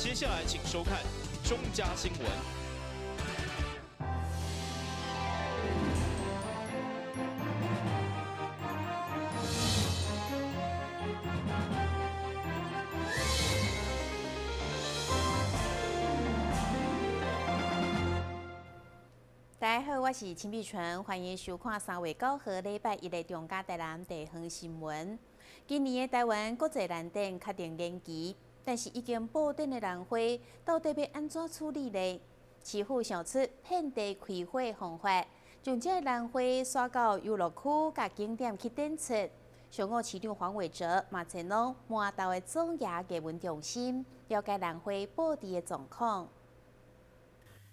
接下來請收看中嘉新聞。大家好，我是秦碧純，歡迎收看3月9號禮拜一的中嘉台南地方新聞。今年的台灣國際蘭展確定延期，但是已經布展的蘭花到底欲按怎處理呢？市府想出遍地開花的方法，將這个蘭花徙到遊樂區佮景點去展出。上午市長黃偉哲嘛前往麻豆的總爺藝文中心，了解蘭花布置的狀況。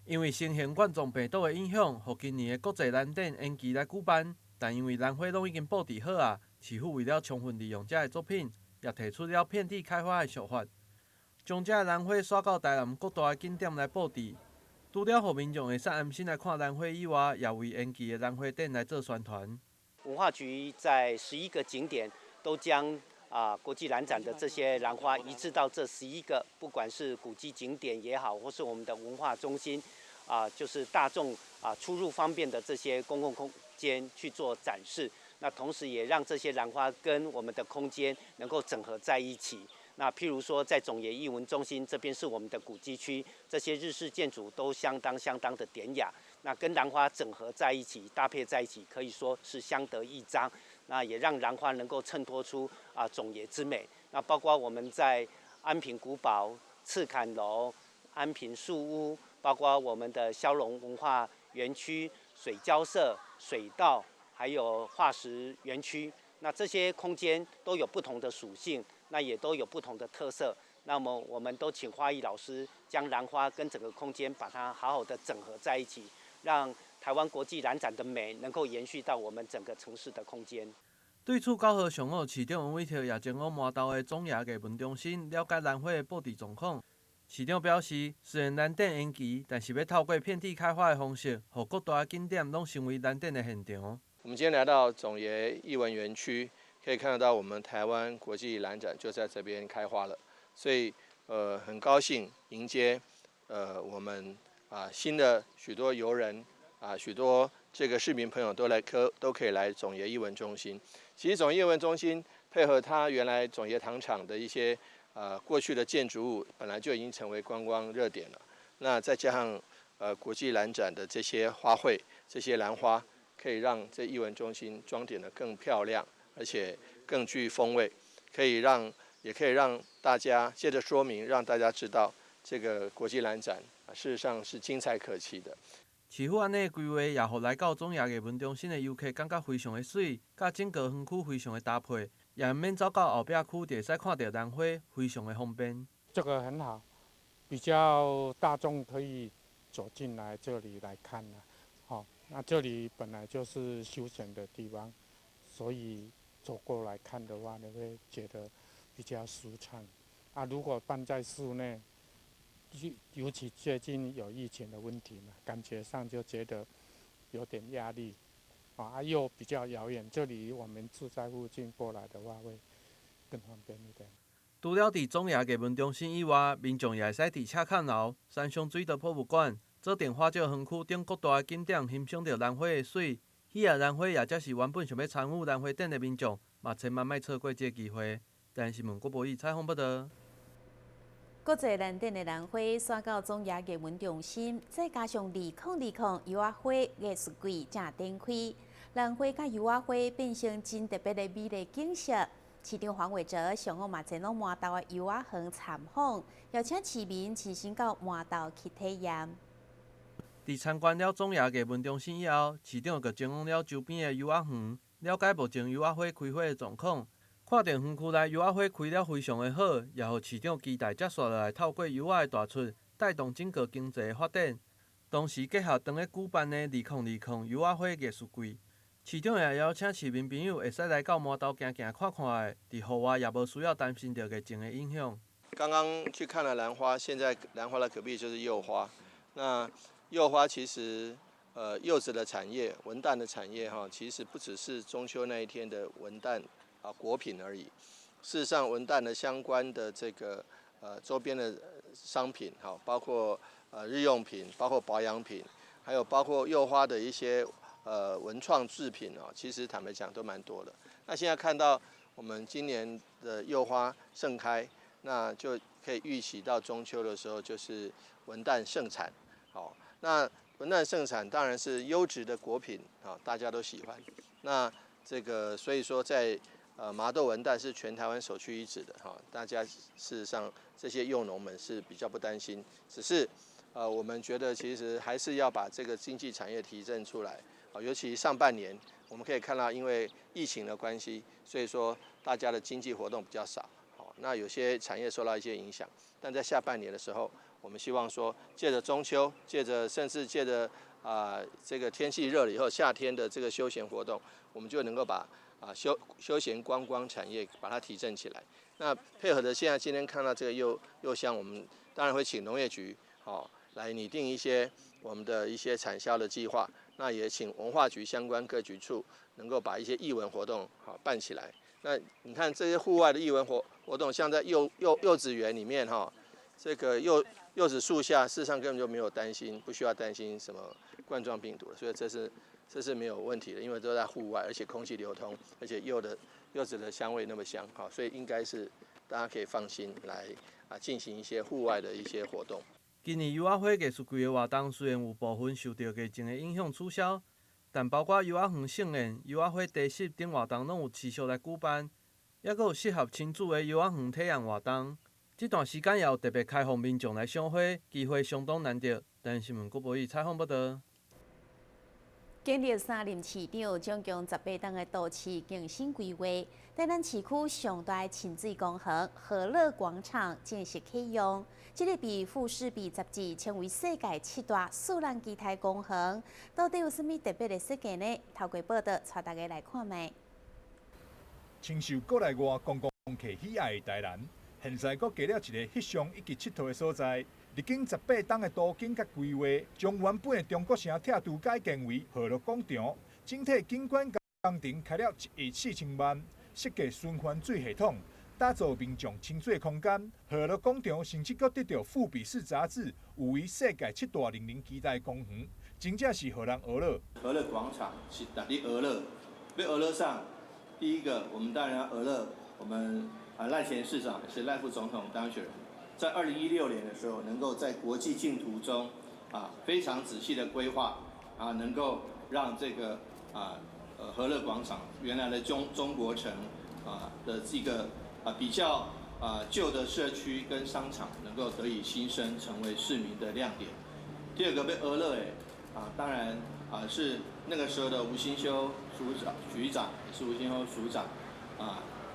因為新型冠狀病毒的影響，予今年的國際蘭展延期來舉辦。但因為蘭花攏已經布置好啊，市府為了充分利用這个作品，也提出了遍地開花的想法，將這个蘭花徙到台南各大的景點來布置。除了予民眾會使安心來看蘭花以外，也為延期的蘭花展來做宣傳。文化局在11個景點都將國際蘭展的這些蘭花移置到這十一個，不管是古蹟景點也好，或是我們的文化中心，就是大眾出入方便的這些公共空間去做展示。那同時也讓這些蘭花跟我們的空間能夠整合在一起。那譬如說，在總爺藝文中心這邊是我們的古蹟區，這些日式建築都相當相當的典雅。那跟蘭花整合在一起，搭配在一起，可以說是相得益彰。那也讓蘭花能夠襯托出總爺之美。那包括我們在安平古堡、赤崁樓、安平樹屋，包括我們的驍龍文化園區、水交社、水道，還有化石園區。那這些空間都有不同的屬性，那也都有不同的特色。那麼我們都請花藝老師將蘭花跟整個空間把它好好的整合在一起，讓台灣國際蘭展的美能夠延續到我們整個城市的空間。對此，9號上午，市長黃偉哲也前往麻豆的總爺藝文中心了解蘭花的布置狀況。市長表示，雖然蘭展延期，但是欲透過遍地開花的方式，予各大景點攏成為蘭展的現場。我們今天來到總爺藝文園區，可以看得到我們台灣國際蘭展就在這邊開花了，所以很高興迎接我們新的許多遊人許多這個市民朋友都可以來總爺藝文中心。其實總爺藝文中心配合他原來總爺糖廠的一些過去的建築物，本來就已經成為觀光熱點了。那再加上國際蘭展的這些花卉、這些蘭花，可以讓這藝文中心裝點得更漂亮，而且更具風味，也可以讓大家借著說明，讓大家知道這個國際蘭展事實上是精彩可期的。市府按呢規劃，也予來到總爺藝文中心的遊客感覺非常的媠，佮整個園區非常的搭配，也毋免走到後壁區就會使看著蘭花，非常的方便。這個很好，比較大眾可以走進來這裡來看啦。好，那這裡本來就是休閒的地方，所以走過來看的話，你會覺得比較舒暢。如果辦在室內，尤其最近有疫情的問題嘛，感覺上就覺得有點壓力，又比較遙遠，這裡我們住在附近過來的話會更方便一點。除了佇總爺藝文中心以外，民眾也會使佇赤崁樓、三鄉水道博物館、左鎮花石園區等各大景點欣賞著蘭花的媠。喜愛蘭花，也則是原本想欲參與蘭花展的民眾，嘛千萬莫錯過這个機會。台南新聞郭博義採訪報導。國際蘭展的蘭花徙到總爺藝文中心，再加上2020柚仔花藝術季正展開，蘭花佮柚仔花變成真特別的美麗景色。市長黃偉哲上午嘛前往麻豆的柚仔園參訪，邀請市民親身到麻豆去體驗。佇參觀了總爺藝文中心以後，市長閣前往了周邊的柚仔園，了解目前柚仔花開花的狀況。看著園區內柚仔花開了非常的好，也予市長期待接紲落來透過柚仔的大出，帶動整個經濟的發展。同時結合當咧舉辦的2020柚仔花藝術季，市長也邀請市民朋友會使來到麻豆行行看看的，佇戶外也無需要擔心著疫情的影響。剛剛去看了蘭花，現在蘭花的隔壁就是柚花。那柚花其實，柚子的產業、文旦的產業哈，其實不只是中秋那一天的文旦果品而已。事實上，文旦的相關的這個周边的商品，哈，包括日用品，包括保养品，还有包括柚花的一些文创制品哦，其实坦白讲都蛮多的。那现在看到我们今年的柚花盛开，那就可以预期到中秋的时候就是文旦盛产，好，那文旦盛产当然是优质的果品啊，大家都喜欢。那这个所以说在麻豆文旦是全台湾首屈一指的哈，大家事实上这些柚农们是比较不担心，只是我们觉得其实还是要把这个经济产业提振出来啊，尤其上半年我们可以看到，因为疫情的关系，所以说大家的经济活动比较少，好，那有些产业受到一些影响，但在下半年的时候，我们希望说借着中秋，借着甚至借着这个天气热了以后，夏天的这个休闲活动，我们就能够把休闲观光产业把它提振起来。那配合着现在今天看到这个柚香，我们当然会请农业局好来拟定一些我们的一些产销的计划。那也请文化局相关各局处能够把一些艺文活动好办起来。那你看这些户外的艺文活动，像在柚子园里面哈，这个柚子树下，事实上根本就没有担心，不需要担心什么冠状病毒，所以这是没有问题的，因为都在户外，而且空气流通，而且柚子的香味那么香，好，所以应该是大家可以放心来进行一些户外的一些活动。今年柚仔花艺术季的活动虽然有部分受著疫情的影响取消，但包括柚仔园盛宴、柚仔花茶室等活动拢有持续来举办，犹阁有适合亲子的柚仔园体验活动。这段时间也有特别开放民众来赏花，机会相当难得。台新闻郭博义采访报道。经历三任市长，总共18冬的都市更新规划，台南市区上大的亲水公园河乐广场正式启用。这个被富士比杂志称为世界七大私人基台公园，到底有啥物特别的设计呢？透过报道，带大家来看覓。深受国内外观光客喜爱的台南，现在阁加了一个翕相以及𨑨迌的所在。历经十八冬的都更佮规划，将原本的中国城拆除改建为河乐广场，整体景观工程开了1亿4千万，设计循环水系统，打造民众亲水空间。河乐广场甚至阁得著富比士杂志誉为世界七大能仁期待公园，真正是予人呵咾。河乐广场是佇咧呵咾，欲呵咾啥？第一个，我们当然要呵咾，我们赖前市长也是赖副总统当选人。在2016年的时候，能够在国际竞图中非常仔细的规划能够让这个河乐广场原来的中国城的这个比较旧的社区跟商场能够得以新生，成为市民的亮点。第二个欲呵咾的当然是那个时候的吴新修署长局长，也是吴新修署长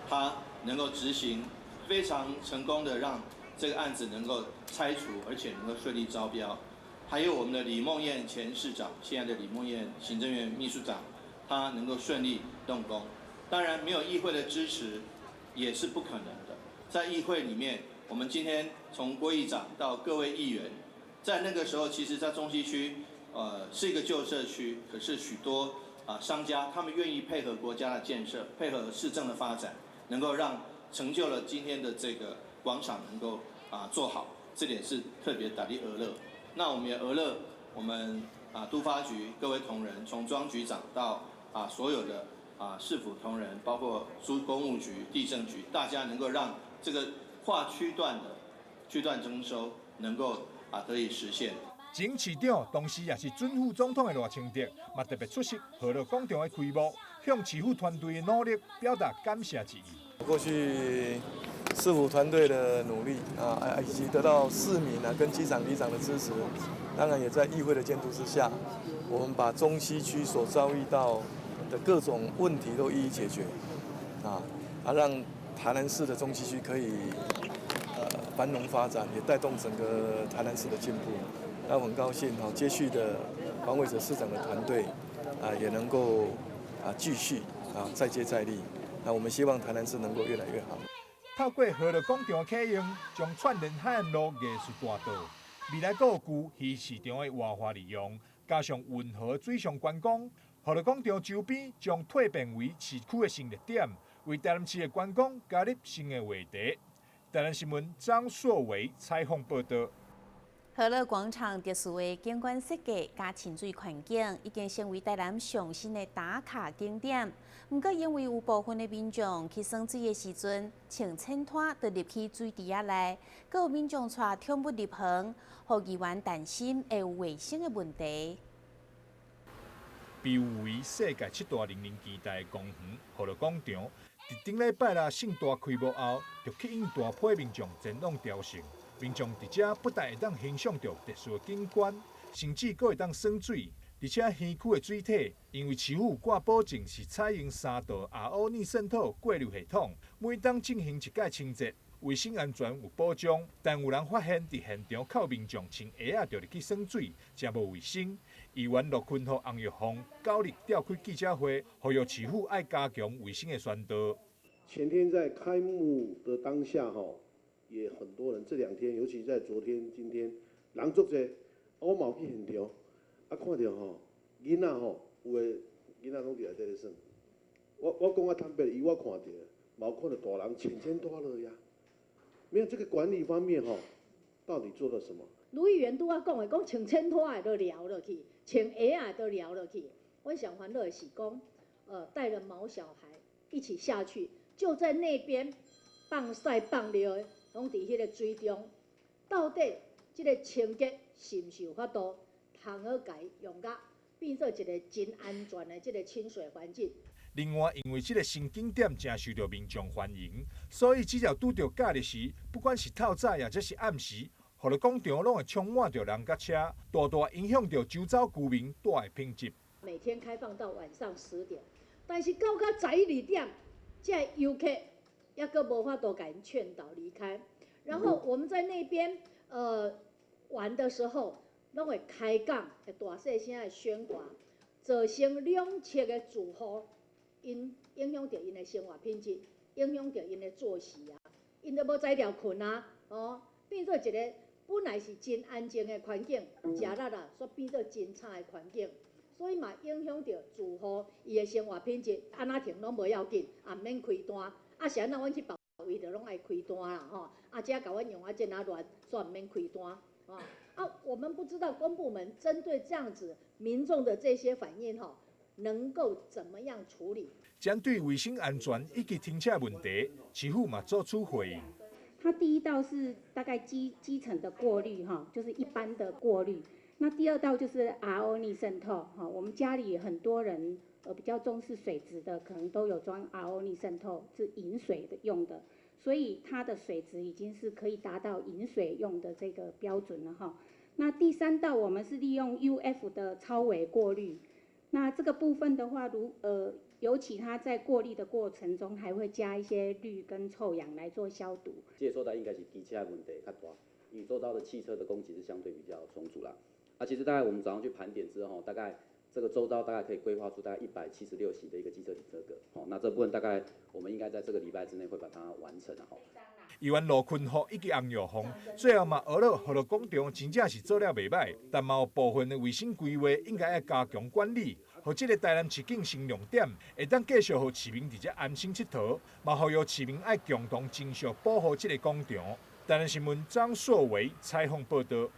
他能够执行非常成功的让这个案子能够拆除，而且能够顺利招标。还有我们的李孟谚前市长，现在的李孟谚行政院秘书长，他能够顺利动工。当然，没有议会的支持也是不可能的。在议会里面，我们今天从郭议长到各位议员，在那个时候，其实，在中西区，是一个旧社区，可是许多商家他们愿意配合国家的建设，配合市政的发展，能够让成就了今天的这个广场能够做好，这点是特别大力呵咾。那我们也呵咾，我们都发局各位同仁，从庄局长到所有的市府同仁，包括都工务局、地政局，大家能够让这个划区段的区段征收能够得以实现。前市长，同时也是准副总统的赖清德，嘛特别出席河乐广场的开幕，向市府团队的努力表达感谢之意。过去市府团队的努力啊，以及得到市民啊跟基长、里长的支持，当然也在议会的监督之下，我们把中西区所遭遇到的各种问题都一一解决，让台南市的中西区可以繁荣发展，也带动整个台南市的进步。那我很高兴哈，接续的黄伟哲市长的团队啊，也能够继续再接再厉。那我們希望台南市能夠越來越好。透過河樂廣場的啟用，將串聯海岸路藝術大道、未來故居魚市場的活化利用，加上運河水上觀光，河樂廣場周邊將蛻變為市區的新熱點，為台南市的觀光加入新的話題。台南新聞張碩維採訪報道。河樂廣場特殊的景觀設計佮親水環境，已經成為台南上新的打卡景點。毋過，因為有部分的民眾去耍水的時陣，穿淺拖就入去水池仔內，閣有民眾帶寵物入園，予議員擔心會有衛生的問題。被譽為世界七大人文奇代的公園河樂廣場，佇頂禮拜六盛大開幕後，就吸引大批民眾前往朝聖。民眾佇遮不但會當欣賞著特殊的景觀，甚至閣會當耍水。而且園區的水體，因為市府掛保證是採用三道 RO 逆滲透過濾系統，每當進行一擺清潔，衛生安全有保障。但有人發現佇現場較有民眾穿鞋仔就入去耍水，誠無衛生。議員陸坤和洪玉鳳9日召開記者會，呼籲市府愛加強衛生的宣導。前天在開幕的當下，吼，也很多人，這兩天，尤其在昨天、今天，人足濟，我嘛有去現場，啊，看著吼，囡仔吼，有的囡仔攏佇內底咧耍。我講較坦白，以我看著，嘛有看著大人穿淺拖落呀。沒有這個管理方面吼，到底做了什麼？盧議員拄仔講的，講穿淺拖的都撩落去，穿鞋仔都撩落去。我上煩惱的是講，帶了毛小孩一起下去，就在那邊放屎放尿的，攏佇彼个水中。到底這个清潔是毋是有法度通好共伊用甲變做一个真安全的這个親水環境？另外，因為這个新景點誠受著民眾歡迎，所以只要拄著假日時，不管是透早抑者是暗時，河樂廣場攏會充滿著人佮車，大大影響著周遭居民住的品質。每天開放到晚上10點，但是到到11、12點，這个遊客猶閣無法度共𪜶勸導離開。然後我們在那邊玩的時候，攏會開講，會大細聲的喧譁，造成兩側的住戶，𪜶影響著𪜶的生活品質，影響著𪜶的作息啊，𪜶都無才調睏啊，哦，變做一个本來是真安靜的環境，食力啦，煞變做真吵的環境，所以嘛影響著住戶伊的生活品質，按怎停攏無要緊，也毋免開單。啊，是按怎阮去別位就攏愛開單啦，吼！啊，遮共阮用啊這爾亂，煞毋免開單，啊啊！我們不知道公部門針對這樣子民眾的這些反應，吼，能夠怎麼樣處理？針對衛生安全以及停車問題，市府嘛做出回應。它第一道是大概基層的過濾，哈，就是一般的過濾。那第二道就是 RO 逆滲透，哈，我們家裡很多人比較重視水質的，可能都有裝 RO 逆滲透，是飲水的用的，所以它的水質已經是可以達到飲水用的這個標準了，哈。那第三道我們是利用 UF 的超微過濾，那這個部分的話，如尤其它在過濾的過程中，還會加一些氯跟臭氧來做消毒。這個所在應該是機車的問題較大，因為周遭的汽車的供給是相對比較充足啦。啊，其實大概我們早上去盤點之後，大概這個周遭大概可以規劃出大概176席的一個機車停車格。好，那這部分大概我們應該在這個禮拜之內會把它完成。吼。議員盧坤福以及洪玉鳳最後嘛，學了河樂廣場真正是做了袂䆀，但嘛有部分的衛生規劃應該愛加強管理，予這个台南市景新亮點，會當繼續予市民佇遮安心𨑨迌，嘛呼籲市民愛共同珍惜保護這个廣場。台南新聞張碩維採訪報道。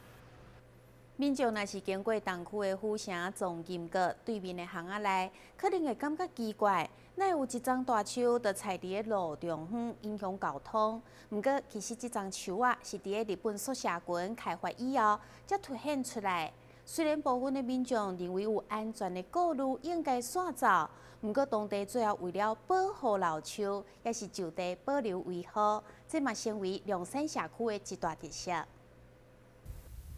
民眾若是經過東區的府城藏金閣對面的巷仔內，可能會感覺奇怪，哪會有一叢大樹就栽佇咧路中央，影響交通。毋過，其實這叢樹仔是佇咧日本宿舍群開發以後，才凸顯出來。雖然部分的民眾認為有安全的顧慮，應該散走，毋過當地最後為了保護老樹，也是就地保留維護，這嘛成為龍山社區的一大特色。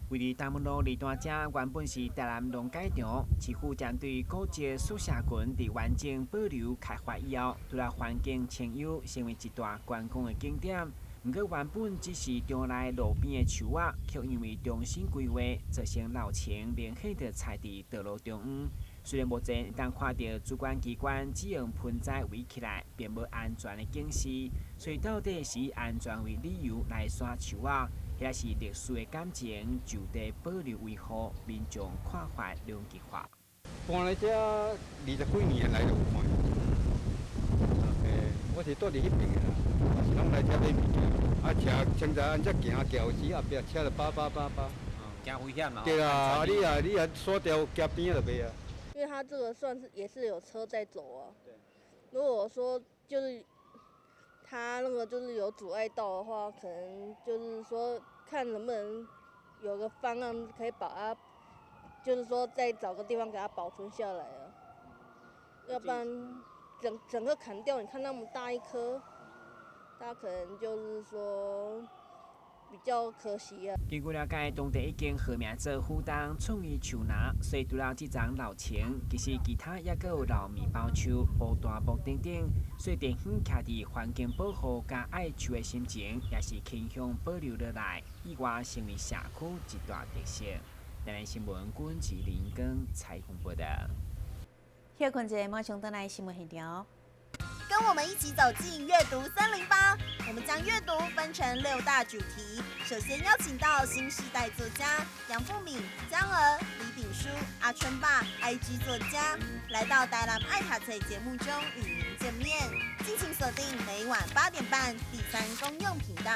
位佇大門路二段遮，原本是台南農改場，市府針對古蹟宿舍群佇完整保留開發以後，除了環境清幽，成為一大觀光的景點。毋過原本只是場內路邊的樹仔，卻因為重新規劃，造成老樹明顯地栽佇道路中央。雖然目前會當看著主管機關只用盆栽圍起來，並無安全的警示，所以到底是以安全為理由來刪樹仔，抑是歷史的感情就地保留維護，民眾看法兩極化。搬來遮20幾年來就有看。欸，我是住佇彼邊的啦，是攏來遮買物件。啊車清早按這行橋時後壁車就叭叭叭叭，驚危險嘛。對啊，啊你啊你啊煞掉行邊就袂啊。因為它這個算是也是有車在走啊。如果說就是它那個就是有阻礙到的話，可能就是說看能不能有個方案可以把它，就是說再找個地方給它保存下來啊。要不然整整個砍掉，你看那麼大一棵。他可能就是說比較可惜啊。根據了解，當地已經號名做虎東創意樹林，所以除了這叢老樹，其實其他也閣有老麵包樹、烏大木等等。所以電遠徛佇環境保護佮愛樹的心情，也是傾向保留落來，意外成為社區一大特色。台南新聞阮是林光採訪報導。歇睏者，馬上轉來新聞現場。跟我們一起走進閱讀308，我們將閱讀分成6大主題。首先邀請到新世代作家楊富敏、江娥、李炳書、阿春爸、IG 作家，來到台南愛讀冊節目中與您見面。敬請鎖定每晚8點半第三公用頻道。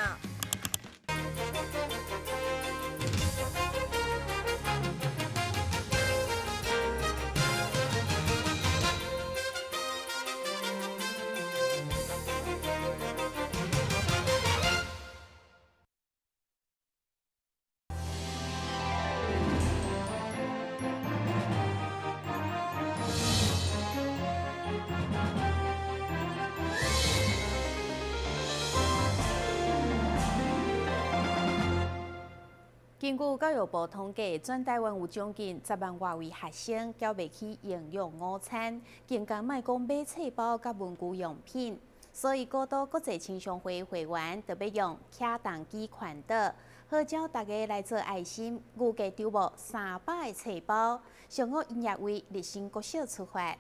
根據教育部統計，全台灣有將近10萬外位學生繳袂起營養午餐，更加莫講買冊包佮文具用品。所以，古都國際青商會會員特別用騎重機環島，號召大家來做愛心，預計籌募300個冊包。上午𪜶也為日新國小出發。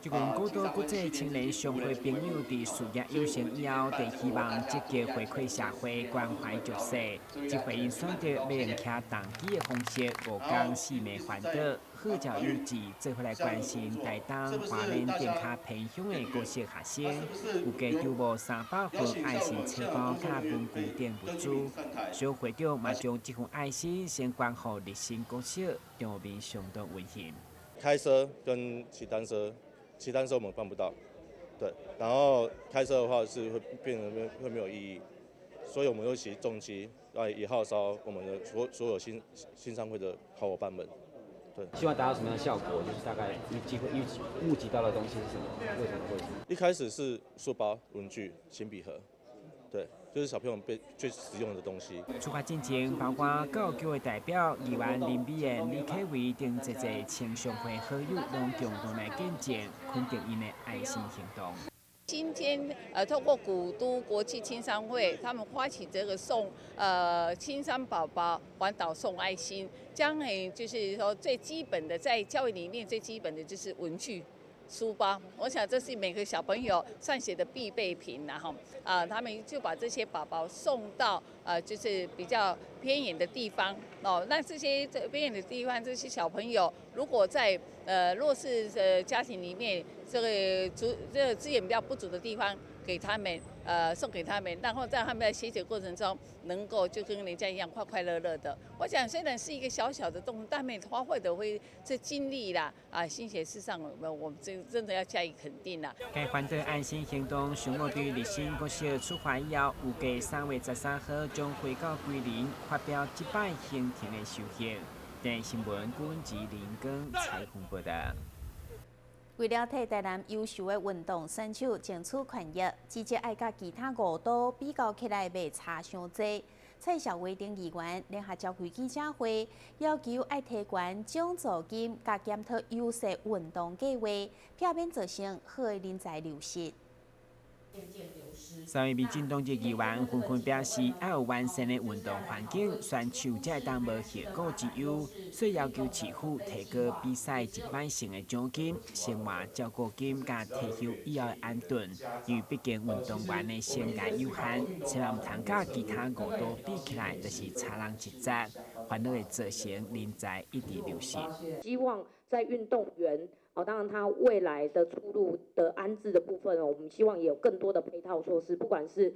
這群古都國際青年商會朋友佇事業有成以後，就希望積極回饋社會，關懷弱勢。這回𪜶選擇欲用騎重機的方式，5工4暝環島，號召有志做伙來關心台東花蓮頂跤偏鄉的國小學生，預計籌募300份愛心冊包佮文具等物資。小會長嘛將這份愛心先捐予日新國小，場面相當溫馨。開車跟騎單車，騎單車我們辦不到，對，然後開車的話是會變成會沒有意義，所以我們會騎重機來也號召我們的所有新商會的好夥伴們，對。希望達到什麼樣的效果？就是大概預計會預募集到的東西是什麼？為什麼會？一開始是書包、文具、鉛筆盒，對。就是小朋友被最實用的東西。出發進前，包括教育局的代表、議員林美燕、李啟維等濟濟青商會好友，攏共同來見證，肯定𪜶的愛心行動。今天透過古都國際青商會，他們發起這個送青山寶寶環島送愛心，將就是說最基本的在教育裡面最基本的就是文具。書包，我想這是每個小朋友上學的必備品，然後啊，他們就把這些寶寶送到就是比較偏遠的地方哦。那這些偏遠的地方，這些小朋友如果在弱勢家庭裡面，這個這個資源比較不足的地方，給他們送給他們，然後在他們在學習過程中，能夠就跟人家一樣快快樂樂的。我想雖然是一個小小的動作，但每花費的會這精力啦啊心血事上，我們真的要加以肯定啦。該環島愛心行動上午對日新國小出發以後，預計3月13號將回到歸仁，發表這擺行程的收穫。電視新聞阮吉林光采訪報導。為了替台南優秀的運動選手爭取權益，至少愛佮其他5都比較起來，袂差傷濟。蔡少偉等議員聯合召開記者會，要求愛提懸獎助金，佮檢討優勢運動計劃，避免造成好的人才流失。三位民進黨籍議員紛紛表示，愛有完善的運動環境，選手才會當無後顧之憂，所以要求市府提高比賽一擺性的獎金、生活照顧金佮退休以後的安頓。因為畢竟運動員的生涯有限，千萬毋通佮其他5都比起來，就是差人一截，煩惱會造成人才一直流失。希望在運動員。哦，當然他未來的出路的安置的部分，我們希望也有更多的配套措施，不管是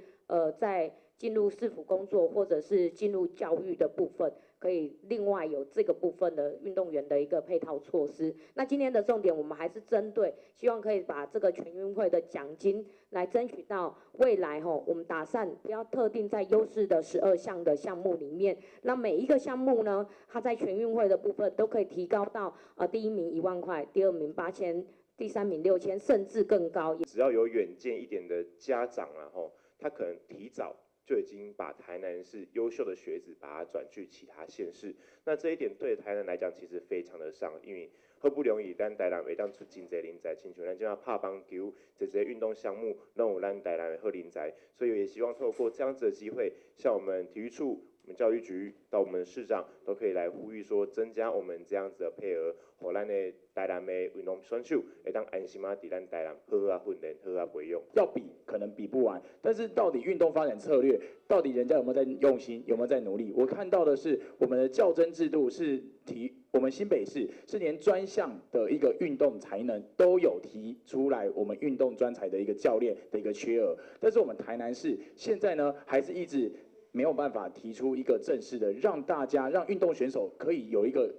在進入市府工作，或者是進入教育的部分，可以另外有這個部分的運動員的一個配套措施。那今天的重點，我們還是針對希望可以把這個全運會的獎金來爭取到未來吼，我們打算不要特定在優勢的12項的項目裡面，那每一個項目呢，它在全運會的部分都可以提高到第一名1萬塊，第二名8000，第三名6000，甚至更高。只要有遠見一點的家長啊，吼，他可能提早就已經把台南市優秀的學子把他轉去其他縣市，那這一點對台南來講其實非常的傷，因為好不容易咱台南會當出真濟人才，親像咱這馬拍棒球，這些運動項目攏有咱台南的好人才，所以也希望透過這樣子的機會，像我們體育處、我們教育局到我們市長都可以來呼籲說，增加我們這樣子的配額，予咱的台南的運動選手會當安心仔佇咱台南好好仔訓練，好好仔培養。要比可能比不完，但是到底運動發展策略，到底人家有沒有在用心，有沒有在努力？我看到的是我們的教甄制度是提，我們新北市是連專項的一個運動才能都有提出來，我們運動專才的一個教練的一個缺額，但是我們台南市現在呢，還是一直沒有辦法提出一個正式的，讓大家讓運動選手可以有一個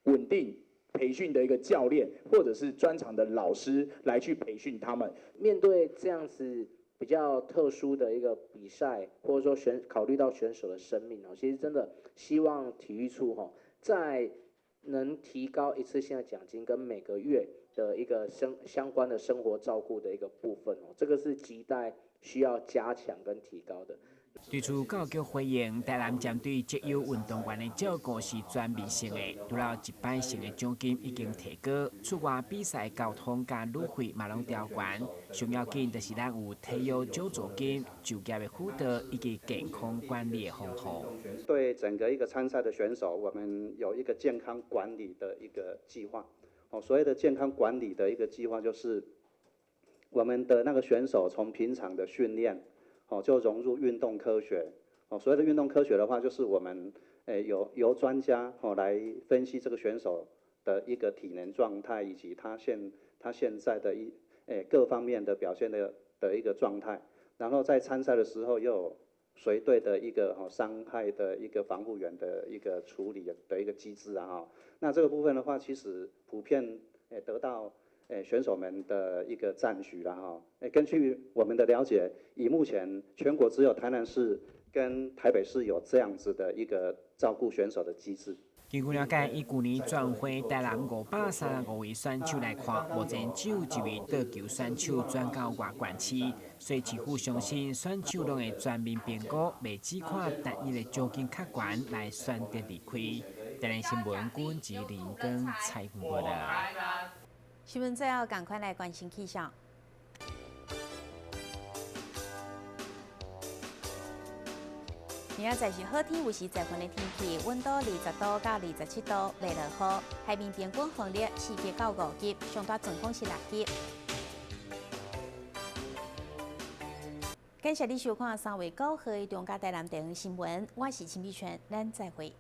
穩定培訓的一個教練，或者是專長的老師來去培訓他們。面對這樣子比較特殊的一個比賽，或者說考慮到選手的生命哦，其實真的希望體育處吼，在能提高一次性的獎金跟每個月的一個相關的生活照顧的一個部分哦，這個是亟待需要加強跟提高的。對此教育局回應，台南針對職業運動員的照顧是全面性的，除了一般性的獎金已經提高，出外比賽交通佮旅費嘛攏調懸。上要緊就是咱有體育獎助金、就業的輔導以及健康管理的方法。對整個一個參賽的選手，我們有一個健康管理的一個計劃。哦，所謂的健康管理的一個計劃，就是我們的那個選手從平常的訓練。哦，就融入運動科學。哦，所謂的運動科學的話，就是我們有由專家哦來分析這個選手的一個體能狀態，以及他現在的各方面的表現的一個狀態。然後在參賽的時候，又有隨隊的一個傷害的一個防護員的一個處理的一個機制啊。那這個部分的話，其實普遍得到選手們的一個讚許啦哈。根據我們的了解，以目前全國只有台南市跟台北市有這樣子的一個照顧選手的機制。根據了解，以舊年轉會台南535位選手來看，目前只有一位桌球選手轉到外縣市，所以市府相信選手攏會全面評估，袂只看單一的獎金較懸來選擇離開。台南新聞郭吉林跟蔡文報道。新聞最後，趕快來關心氣象。明仔載是好天，有時在雲的天氣，溫度20度到27度，袂落雨。海面平均風力4級到5級，上大陣風是6級。感謝你收看3月9號的中嘉台南地方新聞，我是陳美泉，咱再會。